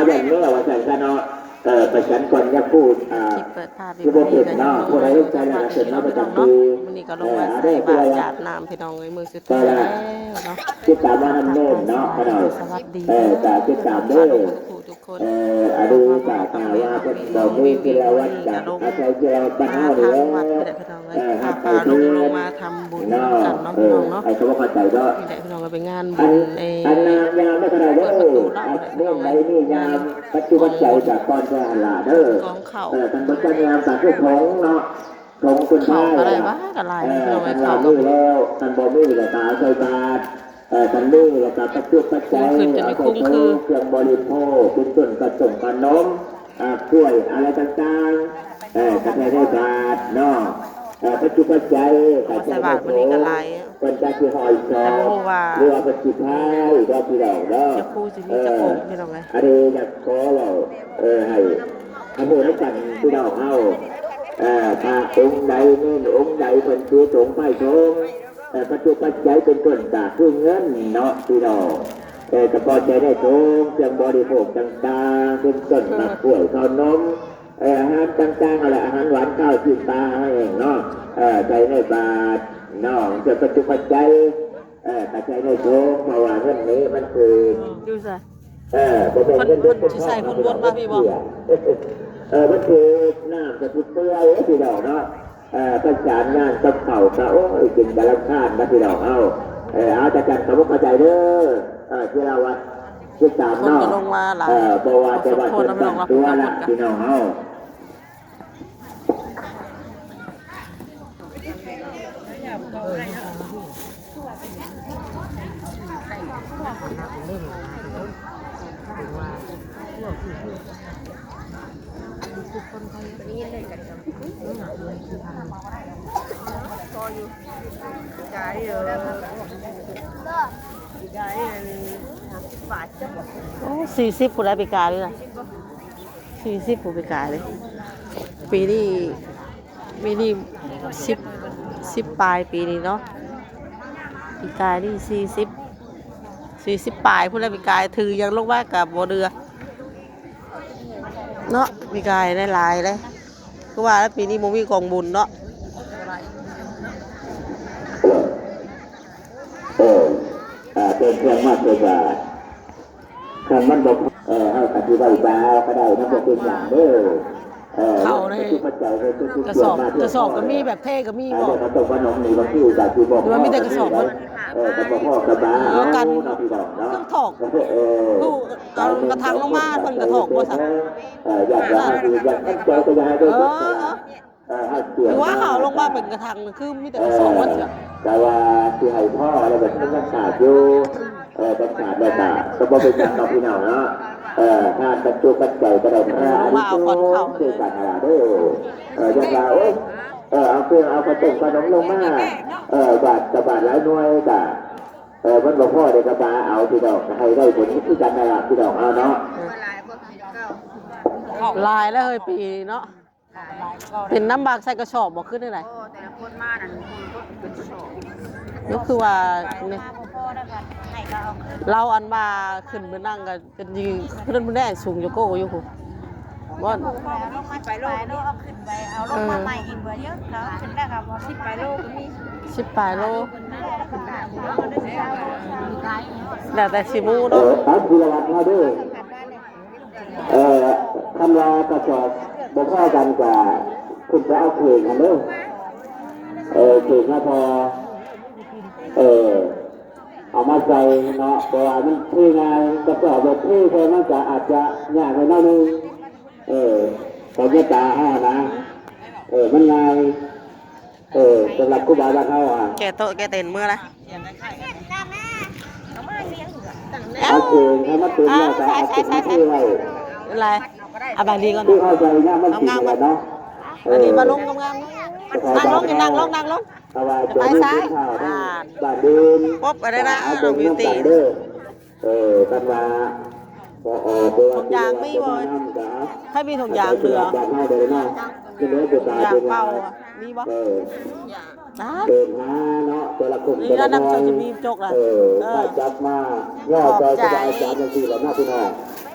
ກັນແລ້ວວ່າຊັ້ນຊະເນາະ. ເອີ ໄປສັນກ່ອນຍາຄູດ ອ່າ ທີ່ເປີດພາບ ຄືບໍ່ເປັນເນາະ ຜູ້ໃດລົງໃຈແລ້ວກໍເຊີນມາປະຈຳທີ່. ມື້ນີ້ກໍລົງມາໃສ່ບາດຢາດນ້ຳ ພີ່ນ້ອງເອີຍ ມື້ສຸດທ້າຍແລ້ວເນາະ. ຕິດຕາມມານຳເນີນເນາະ ຂະໜ້ອຍ ສະຫວັດດີ ເອີ ກໍຕິດຕາມເດີ ທຸກໆຄົນ. ເອີ ອັນນີ້ກໍຖ້າວ່າເພິ່ນບໍ່ມີກິລະວັດ ກໍອາໄສກິລະວັດບ້ານເຮົານີ້ແຫຼະ ເອີ ຮັບໄປເທີ້ນເນາະ. ເອີ ໃຜກໍບໍ່ເຂົ້າໃຈເນາະ ນີ້ແຫຼະ ພີ່ນ້ອງເອີຍ ໄປງານບຸນ ອັນ ເອີ ອັນນາງຍາມກໍໄດ້ເດີ ເປີດປະຕູເນາະ ພີ່ນ້ອງເອີຍ ໃດມີຍາມ ປັດຈຸປັດໄຈຈາກກ່ອນແຕ່ຫັ້ນລະເດີ. ເອີ ຄັນບໍ່ຈັກຍາມກໍຄືຖົງເນາະ ຖົງເປັນພາຍ ເຂົ້າກໍໄດ້ຫວາ ກໍຫຼາຍ ເອີ ພີ່ນ້ອງເອີຍ ຄັນວ່າມີແລ້ວ ຄັນບໍ່ມີແລ້ວກໍເອົາໃສ່ບາດ ເອີ ຄັນມີແລ້ວກໍປັດຈຸປັດໄຈ ເອົາໃສ່ຖົງ ເຄື່ອງບໍລິໂພກ ເປັນຕົ້ນ ເຂົ້າຕົ້ມ ຂະໜົມ ອາ ກ້ວຍ ອະໄລຕ່າງໆ ເອີ ກະໃສ່ໃນບາດເນາະ. ເອີ ປັດຈຸປັດໄຈ ເອົາໃສ່ບາດມື້ນີ້ກໍຫຼາຍ ເພິ່ນກໍຊິຫ້ອຍສອງ ຫຼືວ່າເພິ່ນຊິພາຍເນາະ ພີ່ນ້ອງເນາະ. ເອີ ອັນນີ້ຢາກຂໍເວົ້າ ເອີ ໃຫ້ ໃຫ້ຮູ້ນຳກັນ ພີ່ນ້ອງເຮົາ ເອີ ພະອົງໃດ ເນນອົງໃດ ເພິ່ນຖືຖົງພາຍຖົງ ເອີ ປັດຈຸປັດໄຈເປັນຕົ້ນກໍຄືເງິນເນາະ ພີ່ນ້ອງ. ເອີ ກະພໍໃສ່ໃນຖົງ ເຄື່ອງບໍລິໂພກຕ່າງໆ ເປັນຕົ້ນໝາກກ້ວຍ ເຂົ້າໜົມ ເອີ ອາຫານຕ່າງໆ ຫັ້ນແຫຼະ ອາຫານຫວານຄາວ ຊີ້ນປາ ອາຫານແຫ້ງເນາະ ເອີ ໃສ່ໃນບາດເນາະ ເພື່ອປັດຈຸປັດໄຈ ເອີ ກະໃສ່ໃນຖົງ ເພາະວ່າເງິນນີ້ມັນຖືກ ຢູ່ໃສ ເອີ ບໍ່ແມ່ນເງິນເດືອນເປັນທອງ ເອີ ມັນຖືກນ້ຳກະຊິເປື່ອຍ ພີ່ນ້ອງເນາະ. ເອີ ປະສານງານກັບເຂົາກະ ໂອ້ຍ ເປັນຕາລຳຄານນະ ພີ່ນ້ອງເຮົາ. ເອີ ເອົາ ຈາກກັນກໍບໍ່ເຂົ້າໃຈເດີ ເອີ ທີ່ລາວວ່າຕິດຕາມເນາະ ເອີ ບໍ່ວ່າແຕ່ວ່າເປັນບ້ານຕົວລະ ພີ່ນ້ອງເຮົາ. ໂອ້ ສີ່ສິບພຸ້ນແຫຼະ ປີກາຍນີ້ນະ ສີ່ສິບພຸ້ນ ປີກາຍນີ້. ປີນີ້ ປີນີ້ສິບ ສິບປາຍ ປີນີ້ເນາະ ປີກາຍນີ້ສີ່ສິບ ສີ່ສິບປາຍພຸ້ນແຫຼະ. ປີກາຍຖືຫຍັງລົງມາກໍບໍ່ເຫຼືອເນາະ ປີກາຍໄດ້ຫຼາຍເດ້ ຄືວ່າແລ້ວ ປີນີ້ບໍ່ມີກອງບຸນເນາະ. ເອີ ເອີ ເປັນເຄື່ອງມາກເລີຍວ່າ ຄັນມັນບໍ່ ເອີ ເຮົາອະທິບາຍບາວກໍໄດ້ ມັນບໍ່ເປັນຫຍັງເດີ. ເອີ ເຂົ້າໃນກະສອບ ກະສອບກໍມີ ແບບເທກໍມີບໍ່ ເອີ ເຮົາຕ້ອງມາໜອງນີ້ ບາງທີກໍຊິບໍ່ພໍ ຫຼືວ່າມີແຕ່ກະສອບໝົດ ເອີ ກໍບໍ່ພໍກໍບາ ເອີ ເອົາກັນ ເນາະ ພີ່ນ້ອງເນາະ ເຄື່ອງຖອກ ເອີ ເອີ ເອົາກະຖັງລົງມາ ເພິ່ນກະຖອກບໍ່ຊະ ເອີ ຢ້ານວ່າເຮົາຊິ ຢ້ານມັນເຈົ້າກໍຢ່າໃຫ້ໄດ້ ເອີ ເອີ ເອີ ເອີ ເຮົາເຊື່ອ ຫຼືວ່າເຮົາເອົາລົງມາເປັນກະຖັງ ຄືມີແຕ່ກະສອບໝົດ ເອີ ແຕ່ວ່າຊິໃຫ້ພໍແລ້ວ ມັນຍັງຂາດຢູ່ ເອີ ເປັນຂາດແລ້ວກະ ກໍບໍ່ເປັນຫຍັງດອກ ພີ່ນ້ອງເນາະ ເອີ ທານປັດຈຸປັດໄຈກໍໄດ້ ເອີ ມາເອົາກ່ອນເຂົ້າ ຄືກັນຫັ້ນລະເດີ ເອີ ຢ່າວ່າ ໂອ້ຍ ເອີ ເອົາເຄື່ອງ ເອົາເຂົ້າຕົ້ມຂະໜົມລົງມາ ເອີ ບາດກະບາດຫຼາຍໜ່ວຍກະ ເອີ ມັນບໍ່ພໍເດ້ ກະບາເອົາ ພີ່ນ້ອງ ໃຫ້ໄດ້ຜົນຄືກັນນັ້ນລະ ພີ່ນ້ອງເຮົາເນາະ ຫຼາຍແລ້ວເຮີ້ຍ ປີນີ້ເນາະ. ເປັນນຳບັກໃສ່ກະສອບບໍ່ ຄືແນວໃດ? ບໍ່ ແຕ່ລະຄົນມານັ້ນ ຄົນເປັນກະສອບ ກໍຄືວ່ານີ້ ລາວອັນວ່າຂຶ້ນໄປນັ່ງກໍເປັນຢູ່ ຄືນັ້ນພຸ້ນແດ່ ສູງຢູ່ໂກ້ຢູ່ພຸ້ນ ບໍ່ ສິບປາຍໂລ ເອົາຂຶ້ນໄປ ເອົາລົງມາໃໝ່ອີກ ເອີ ເອົາຂຶ້ນໄດ້ກໍບໍ່ ສິບປາຍໂລກໍມີ ສິບປາຍໂລ ແລ້ວແຕ່ຊິໝູ່ເນາະ ເອີ ຕາມທີ່ລະວັດມາເດີ. ເອີ ຄັນວ່າກະສອບບໍ່ພໍກັນກະຂຶ້ນໄປເອົາເຂ່ງຫັ້ນເດີ ເອີ ເຂ່ງມາພໍ ເອີ ເອົາມາໃສ່ເນາະ ເພາະວ່າມັນເທງ່າຍ ກະສອບແບບເທໃສ່ມັນກະອາດຈະຍາກໄປໜ້ອຍໜຶ່ງ ເອີ ຂອງແມ່ຕາເຮົາຫັ້ນນະ ເອີ ມັນງ່າຍ ເອີ ສຳລັບຄູບາບ້ານເຮົາອະ ແກ່ໂຕະແກ່ເຕັນເມືອລະ ເອົາເຄງໃຫ້ມັນເຕັມແລ້ວກໍເອົາເກັບມາເທໄວ້. ເປັນໄລ? ເອົາບາດນີ້ກ່ອນ ຄືເຮົາໃສ່ຍາມມັນກິນແລ້ວເນາະ ເອີ ອັນນີ້ມາລົງງາມໆ ນັ່ງລົງ ນັ່ງລົງ ນັ່ງລົງ ເພາະວ່າຈະມີກິນຂ້າວເນາະ ບາດອື່ນ ປົບ ອັນນັ້ນນະ ເອົາເບິ່ງນຳກັນເດີ ເອີ ຄັນວ່າບໍ່ອອກ ຖົງຢາງມີບໍ່? ໃຜມີຖົງຢາງເຫຼືອ? ຖົງຢາງເປົ່າ ມີບໍ່? ເອີ ຕາມ ເດີນຫາເນາະ ແຕ່ລະຄົນ ນີ້ ແຕ່ລະ ນຳ ໜ່ວຍ ຈະມີຈົກລະ ເອີ ເອີ ມາຈັບມາຍໍຊ່ອຍຄູບາອາຈານຈັ່ງຊີ້ລະເນາະ ພີ່ນ້ອງ.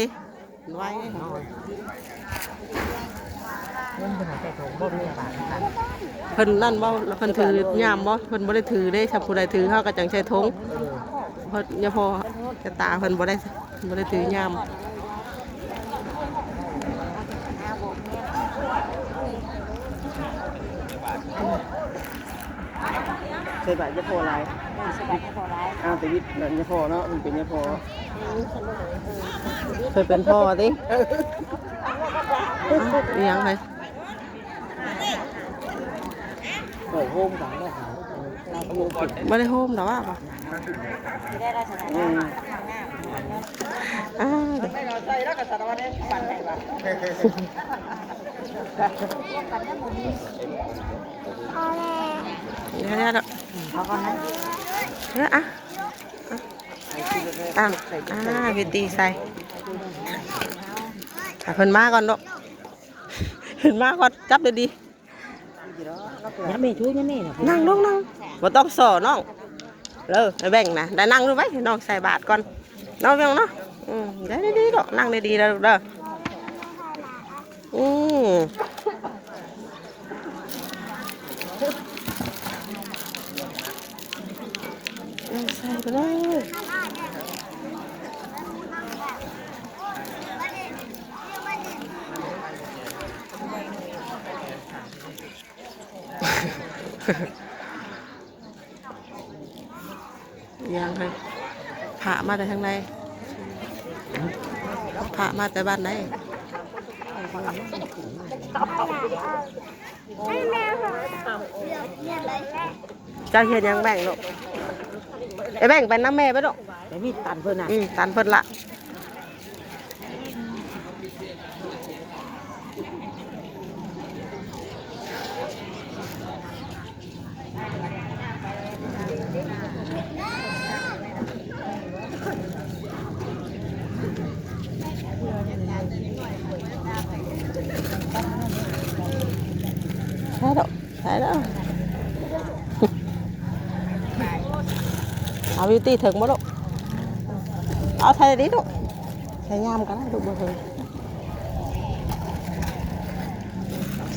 ດີ ໄວ ເພິ່ນນັ້ນບໍ່ ເພິ່ນຖືຍາມບໍ່ ເພິ່ນບໍ່ໄດ້ຖືເດ້ ຖ້າຜູ້ໃດຖືເຮົາກໍຈັ່ງໃສ່ຖົງ ເພິ່ນຍາພໍ່ຈະຕາເພິ່ນບໍ່ໄດ້ ບໍ່ໄດ້ຖືຍາມ. ໃສ່ບາດຍາພໍ່ຫຼາຍ ເອີ ໃສ່ບາດຍາພໍ່ຫຼາຍ ອ້າວ ແຕ່ວິດຍາພໍ່ເນາະ ມັນເປັນຍາພໍ່ ເຄີຍເປັນພໍ່ຕິ ອີຫຍັງເຮີຍ ໂອ້ໂຫ ບໍ່ໄດ້ໂຮມດອກວ່າ ອືມ ອ່າ ເດີ ເດີ ເດີ ເອີ ອ່ະ ອ່ະ ອ່າ ວິທີໃສ່ ໃຫ້ເພິ່ນມາກ່ອນລູກ ເພິ່ນມາກ່ອນ ຈັບດີໆ ຍາແມ່ ຊ່ວຍຍາແມ່ນະ ນັ່ງລົງ ນັ່ງ ບໍ່ຕ້ອງສໍ້ນ້ອງ ເອີ ໃຫ້ແບ່ງນະ ໄດ້ນັ່ງຢູ່ໄວ້ ນ້ອງໃສ່ບາດກ່ອນ ເນາະ ແບ່ງເນາະ ອືມ ໄດ້ດີໆ ລູກ ນັ່ງດີໆ ເດີລູກເດີ ອືມ ໃສ່ໄປເລີຍ ຍັງໃຫ້ ພະມາແຕ່ທາງໃດ? ພະມາແຕ່ບ້ານໃດ? ເຈົ້າເຮັດຫຍັງແບ່ງລູກ? ໄປແບ່ງໄປນຳແມ່ໄປລູກ ໄປມີດຕັນເພິ່ນນະ ອືມ ຕັນເພິ່ນລະ. ເອົາ ບິວຕີເຖິງບໍ່ລູກ? ເອົາໃສ່ດີລູກ ໃສ່ຍາມກໍໄດ້ລູກ ບໍ່ເຖິງ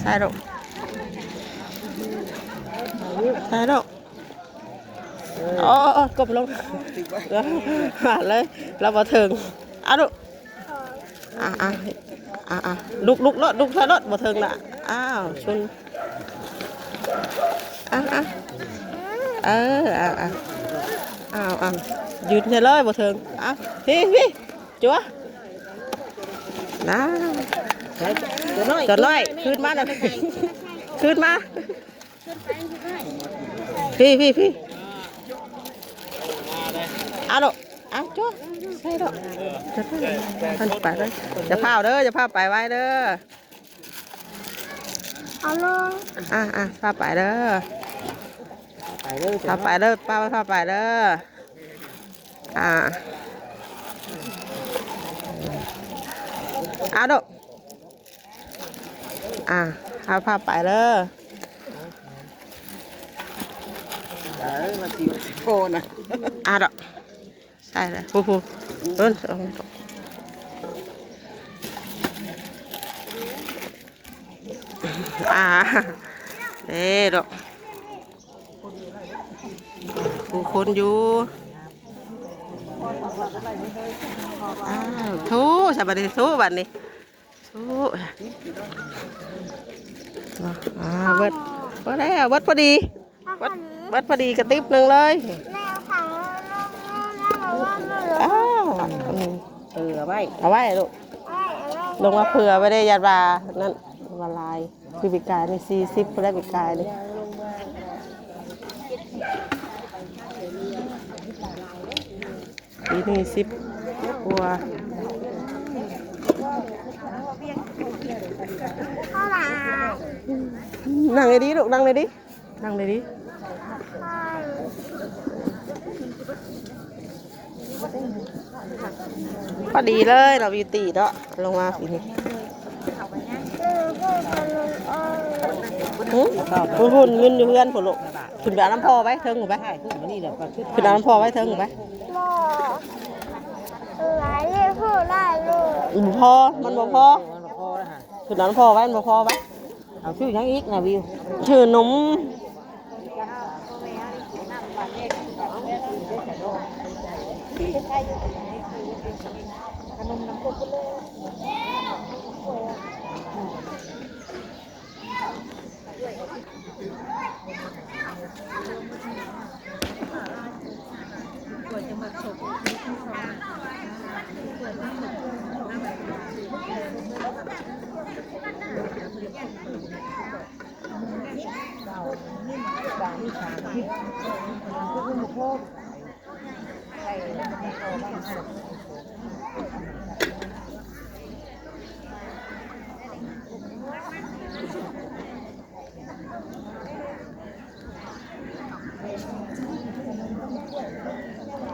ໃສ່ລູກ ໃສ່ລູກ. ເອີ ເອີ ເອີ ກົ້ມລົງ ຫາເລີຍ ລາວບໍ່ເຖິງ ເອົາລູກ ອ່າ ອ່າ ອ່າ ອ່າ ລຸກ ລຸກໂລດ ລຸກໃສ່ໂລດ ບໍ່ເຖິງລະ ອ້າວ ຊຸນ ອ່າ ອ່າ ເອີ ອ່າ ອ່າ ອ້າວ ອ້າວ ຢືນໃສ່ເລີຍ ບໍ່ເຖິງ ອ້າວ ພີ້ ພີ້ ຈົວ ນາ ຕົວນ້ອຍ ຕົວນ້ອຍ ຄືນມາ ຄືນມາ. ພີ້ ພີ້ ພີ້ ເອົາລູກ ເອົາ ຈົວ ໃສ່ລູກ ມັນໄປເລີຍ ຢ່າພ້າວເດີ ຢ່າພ້າວໄປໄວເດີ ເອົາລົງ ອ່າ ອ່າ ພ້າວໄປເດີ ໄປເດີ ພ້າວໄປເດີ ປ້າພ້າວໄປເດີ ອ່າ ເອົາລູກ. ອ່າ ເອົາພາໄປເດີ ເອີ ມາຊິໂພນະ ອ່າດອກ ໃສ່ເລີຍ ຜູ້ ຜູ້ ເອີ ເອີ ອ່າ ເດ້ດອກ ຜູ້ຄົນຢູ່ ອ້າວ ໂທ້ ສະບາຍດີ ໂທ້ ບັດນີ້. ສູ້ ອ່າ ເບິດ ພໍແລ້ວ ເບິດພໍດີ ເບິດ ເບິດພໍດີກະຕິບໜຶ່ງເລີຍ ອ້າວ ເອີ ເອົາໄວ້ ເອົາໄວ້ລູກ ລົງມາເຜື່ອໄວ້ເດ້ ຢ້ານວ່ານັ້ນ ວ່າຫຼາຍ ຄືປີກາຍນີ້ສີ່ສິບພຸ້ນແຫຼະ ປີກາຍນີ້. ປີນີ້ສິບກວ່າ ນັ່ງດີໆລູກ ນັ່ງດີໆ ນັ່ງດີໆ ພໍດີເລີຍເນາະ ບິວຕີເນາະ ລົງມາປີນີ້. ຫື ພຸ້ນໆ ເງິນຢູ່ເຮືອນພຸ້ນລູກ ຂຶ້ນໄປເອົານຳພໍ່ໄວ້ເທິງພຸ້ນໄປ ຂຶ້ນເອົານຳພໍ່ໄວ້ເທິງພຸ້ນໄປ ບໍ່ ຫຼາຍເລີຍ ບໍ່ພໍ ມັນບໍ່ພໍ ຂຶ້ນເອົານຳພໍ່ໄວ້ ມັນບໍ່ພໍໄປ ເອົາຊື້ຫຍັງອີກນະ ບິວ ຊື້ນົມ.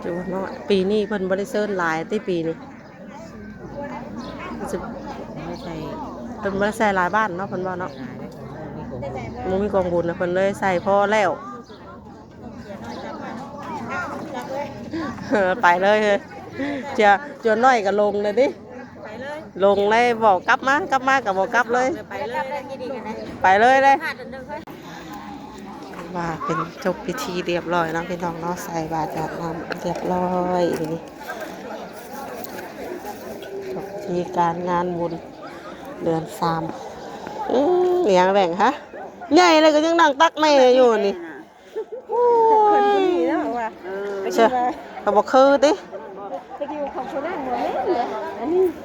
ໂອ້ ເນາະ ປີນີ້ເພິ່ນບໍ່ໄດ້ເຊີນຫຼາຍຕິ ປີນີ້ ເພິ່ນບໍ່ໄດ້ໃສ່ຫຼາຍບ້ານເນາະ ເພິ່ນເວົ້າເນາະ ບໍ່ມີກອງບຸນນະ ເພິ່ນເລີຍໃສ່ພໍແລ້ວ ເອີ ໄປເລີຍເຮີ້ຍ ເຈາະ ເຈາະນ້ອຍກະລົງເລີຍຕິ ໄປເລີຍ ລົງເລີຍ ບອກກັບມາ ກັບມາກະບອກກັບເລີຍ ໄປເລີຍ ໄປເລີຍເດ້. ວ່າເປັນຈົບພິທີລຽບລ້ອຍເນາະ ພີ່ນ້ອງເນາະ ໃສ່ບາດອາບນ້ຳລຽບລ້ອຍ ນີ້ ຈົບພິທີການງານບຸນເດືອນສາມ. ອືມ ອີຫຍັງແບງຫະ ໃຫຍ່ແລ້ວກະຍັງນັ່ງຕັກແມ່ຢູ່ນີ້. ໂອ້ຍ ເອີ ກະບໍ່ຄືຕິ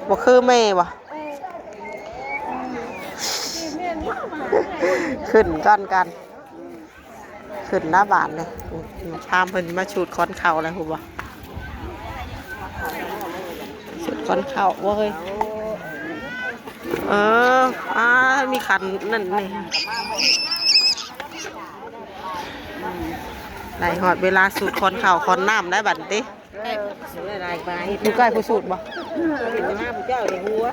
ບໍ່ຄືແມ່ບໍ່ ເອີ ຂຶ້ນກ່ອນກັນ ຂຶ້ນລະບາດນີ້ ພາເພິ່ນມາສູດຄອນເຂົ້າແລ້ວ ຮູ້ບໍ່? ສູດຄອນເຂົ້າເວີຍ ເອີ ອ່າ ມີຂັນນັ້ນນີ້ ໄດ້ຮອດເວລາສູດຄອນເຂົ້າຄອນນ້ຳໄດ້ບັດນີ້ຕິ. ເອີ ຜູ້ໃກ້ຜູ້ສູດບໍ່? ເປັນໜ້າຜູ້ເຈົ້າເດຫົວ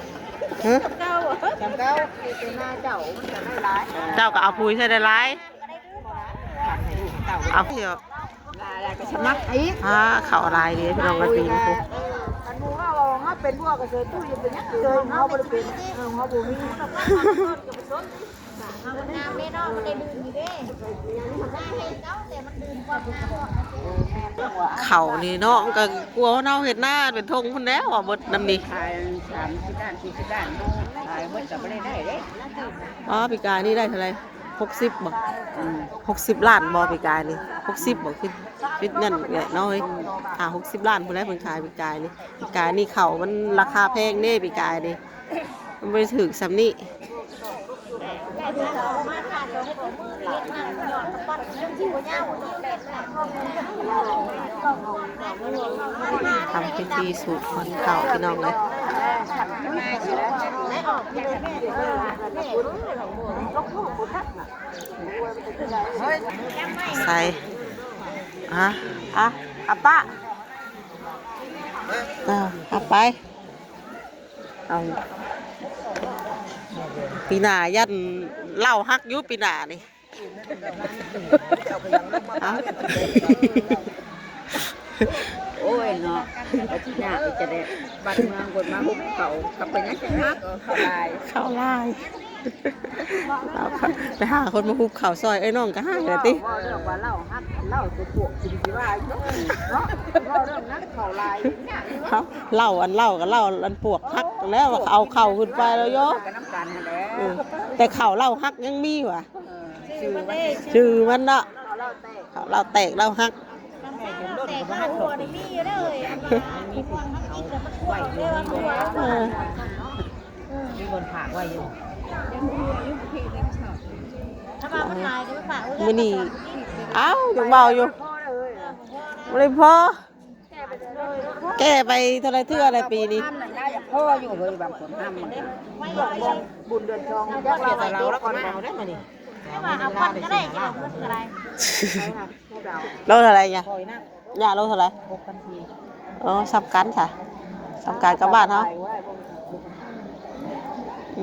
ຫື ເຈົ້າ ຈຳເຈົ້າ ເປັນໜ້າເຈົ້າ ມັນກະໄດ້ຫຼາຍ ເຈົ້າກະເອົາປຸຍໃສ່ໄດ້ຫຼາຍ. ເອົາ ສະໝັກອີກ ອ່າ ເຂົ້າຫຼາຍເດ້ພີ່ນ້ອງ ກະຕິນພຸ້ນ ຄັນໝູ່ເຮົາເອົາ ເຮົາເປັນບົວກະເຊີນຕູ້ ເປັນຫຍັງເຊີນ ເຮົາບໍ່ໄດ້ເປັນ ເອີ ເຮົາບໍ່ມີ ເຂົ້ານີ້ເນາະ ມັນກະກວ່າເຮົາເຮັດນາເປັນທົ່ງພຸ້ນແລ້ວ ເອົາເບິດນຳນີ້ ຂາຍສາມສິບລ້ານ ສີ່ສິບລ້ານ ເຮົາຂາຍເບິດກະບໍ່ໄດ້ໄດ້ເດ້ ອໍ ປີກາຍນີ້ໄດ້ເທົ່າໃດ? ຫົກສິບບໍ່? ອືມ ຫົກສິບລ້ານບໍ່ປີກາຍນີ້? ຫົກສິບບໍ່? ຄິດ ຄິດນັ້ນແຫຼະເນາະເອີຍ ຫ້າຫົກສິບລ້ານພຸ້ນແຫຼະເພິ່ນຂາຍປີກາຍນີ້ ປີກາຍນີ້ເຂົ້າມັນລາຄາແພງເດ້ປີກາຍນີ້ ມັນບໍ່ໄດ້ຖືກສ່ຳນີ້ ທຳພິທີສູດຄວັນເຂົ້າພີ່ນ້ອງເອີຍ. ໃສ່ ອະ ອະ ອະປະ ເອົາ ເອົາໄປ ເອົາ ປີໜ້າຢ້ານເຫຼົ້າຫັກຢູ່ ປີໜ້ານີ້ ເອົາ ໂອ້ຍເນາະ ຍາກຈະໄດ້ ບ້ານເມືອງເພິ່ນມາຮຸບເຂົ້າ ກັບເປັນຫຍັງຈັງຫາເຂົ້າຫຼາຍ ເຂົ້າຫຼາຍ ເອົາ ໄປຫາຄົນມາຮຸບເຂົ້າຊ່ອຍ ເອີຍ ນ້ອງກະຫາຍລະຕິ ເວົ້າເລື່ອງວ່າເຫຼົ້າຫັກ ເຫຼົ້າຕົວພວກຊິວ່າເນາະ ເວົ້າເລື່ອງນັ້ນເຂົ້າຫຼາຍ ເຫຼົ້າ ເຫຼົ້າອັນເຫຼົ້າກະເຫຼົ້າອັນພວກຫັກແລ້ວ ເອົາເຂົ້າຂຶ້ນໄປແລ້ວໂຍ ເອີ ແຕ່ເຂົ້າເຫຼົ້າຫັກຍັງມີຫວາ ເອີ ຊື່ມັນເດ້ ຊື່ມັນເນາະ ເຂົ້າເຫຼົ້າແຕກ ເຂົ້າເຫຼົ້າແຕກເຫຼົ້າຫັກ ແຕກເຫຼົ້າຫັກ ຫົວນີ້ມີຢູ່ເດີ ອັນວ່າມີແຕ່ມັນພວກເດ້ ເອີ ມີບ່ອນຝາກໄວ້ຢູ່ ຖ້າວ່າມັນຫຼາຍກະໄປຝາກໄວ້ ມື້ນີ້ ເອົ້າ ຍັງເວົ້າຢູ່ ບໍ່ໄດ້ພໍ ແກ້ໄປເທົ່າໃດເທື່ອແລ້ວປີນີ້ ພໍຢູ່ເຮີຍ ບາງຄົນຫ້າມມັນ ບຸນເດືອນສອງ ເອົາແຕ່ເຮົາ ແລ້ວກະມາເອົາໄດ້ມານີ້ ແຕ່ວ່າເອົາກ່ອນກະໄດ້ ເອົາເງິນກະໄດ້ ໂລເທົ່າໃດຍະ ຍາໂລເທົ່າໃດ ຫົກພັນສີ່ ອໍ ສ່ຳກັນຊະ ສ່ຳກັນກັບບ້ານເຮົາ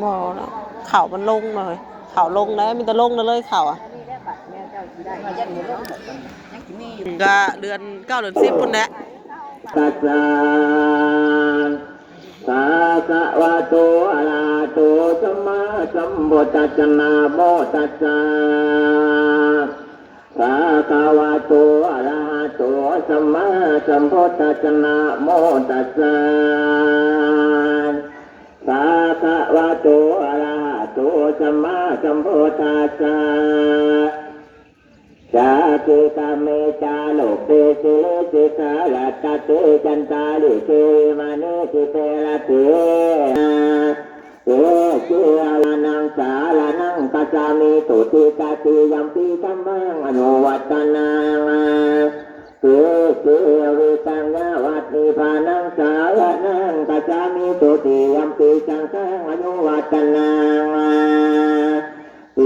ບໍ່ເນາະ ເຂົ້າມັນລົງເລີຍ ເຂົ້າລົງເລີຍ ມີແຕ່ລົງເລີຍເຂົ້າອະ ກະເດືອນເກົ້າເດືອນສິບພຸ້ນແຫຼະ ຕັດສະ ພະຄະວະໂຕ ອະລະຫະໂຕ ສຳມາສຳພຸດທັດສະ ນະໂມຕັດສະ ພະຄະວະໂຕ ອະລະຫະໂຕ ສຳມາສຳພຸດທັດສະ ນະໂມຕັດສະ ພະຄະວະໂຕ ອະລະຫະໂຕ ສຳມາສຳພຸດທັດສະ ສາກິກະເມຈາໂລເກ ສິລິສິຂາລະຕະເຕ ຈັນຕາລິເກ ມະນີສິເປລະເຕ ເຕ ເຕ ສະລະນັງ ສະລະນັງ ກັດສາມິ ທຸຕິຍະຕະຕິຍຳປິ ທຳມັງ ອະນຸວັດທະນາ ເຕ ເສ ວິຕັງ ຍາວັດ ນິບພານັງ ສະລະນັງ ກັດສາມິ ທຸຕິຍຳປິ ສັງຄັງ ອະນຸວັດທະນາ ເຕ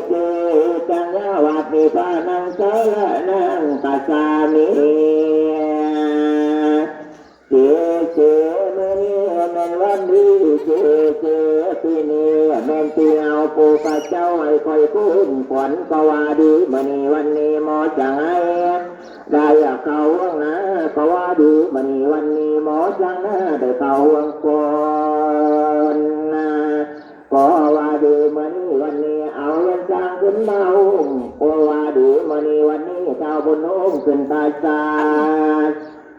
ເສ ວິຕັງ ຍາວັດ ນິບພານັງ ສະລະນັງ ກັດສາມິ ເສ ເສ ມື້ນີ້ແມ່ນວັນດີ ເສ ເສ ປີນີ້ແມ່ນປີເອົາປູພະເຈົ້າໃຫ້ຂ້ອຍຄູນຂວັນ ກະວ່າດີ ມື້ນີ້ວັນນີ້ໝໍຊ່າງໃຫ້ ໄດ້ເຂົ້າເຮືອນນາ ກະວ່າດີ ມື້ນີ້ວັນນີ້ໝໍຊ່າງນາ ໄດ້ເຂົ້າເຮືອນຄົນນາ ກະວ່າດີ ມື້ນີ້ວັນນີ້ເອົາເຮືອນຊ່າງຂຶ້ນມາຫຸ້ມ ກະວ່າດີ ມື້ນີ້ວັນນີ້ທ້າວບຸນໂຮມຂຶ້ນປາສາດ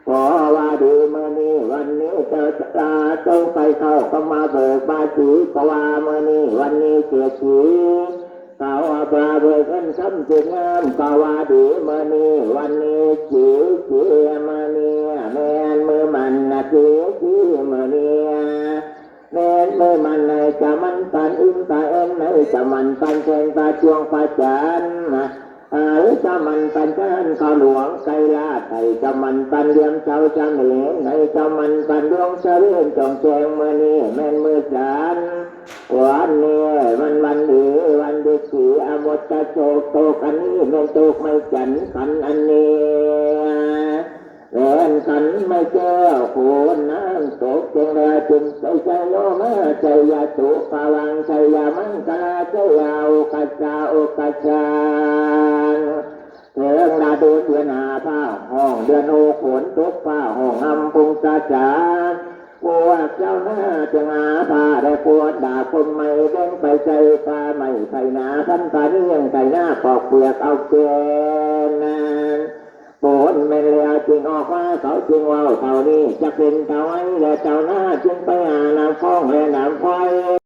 ກະວ່າດີ ມື້ນີ້ວັນນີ້ເຈົ້າຊະລາ ເຈົ້າໄປເຂົ້າກຳມາເບີກບາສີ ກະວ່າມື້ນີ້ວັນນີ້ເສດຖີ ເຂົາວ່າເບີກເງິນຄຳເສດງາມ ກະວ່າດີ ມື້ນີ້ວັນນີ້ສີ ສີ ມື້ນີ້ແມ່ນມື້ໝັ້ນນະ ສີ ສີ ມື້ນີ້ ແມ່ນມື້ໝັ້ນໃນຈະໝັ້ນປັນອີ່ມປາແອນ ໃນຈະໝັ້ນປັນແສງປະຈວງປະຈັນ ໃນຈະໝັ້ນປັນຈານເຂົ້າຫຼວງໄກລາດ ໃນຈະໝັ້ນປັນດຽມເຊົ້າຈະເໝນ ໃນຈະໝັ້ນປັນດວງຈະເວນຈອງແຈ້ງ ມື້ນີ້ແມ່ນມື້ຈັນ ວັນນີ້ມັນວັນດີ ວັນດີສີ ອະມົດຕະໂຊກ ໂຕກອັນນີ້ແມ່ນໂຕກໄມ້ຈັນ ຂັນອັນນີ້ ແມ່ນຂັນໄມ້ແກ້ວ ໂຂນນ້ຳຕົກ ຈຶ່ງໄດ້ເປັນໄຊຍະໂຍມາ ໄຊຍະຕຸພະວັງ ໄຊຍະມັງຄະລາ ໄຊຍະໂອກາສາ ໂອກາສາ ເຖິງລະດູເດືອນຫ້າຟ້າຮ້ອງ ເດືອນຫົກຝົນຕົກຟ້າຮ້ອງຮຳພຸງສາສາ ພວກເຈົ້ານາຈຶ່ງຫາຜ້າແລະກວດດາກົມໄມ້ເບັງໄປໃສ່ປ່າໄມ້ໄຖນາ ພັນປານຽງໄຖນາປອກເປືອກເອົາແກ່ນນັ້ນ ຝົນແມ່ນແລ້ວຈຶ່ງອອກມາ ເຂົາຈຶ່ງເວົ້າເທົ່ານີ້ ຈັກເປັນເທົ່າໃດ ແລະເຈົ້ານາຈຶ່ງໄປຫານ້ຳຟອງແລະນ້ຳໄຟ.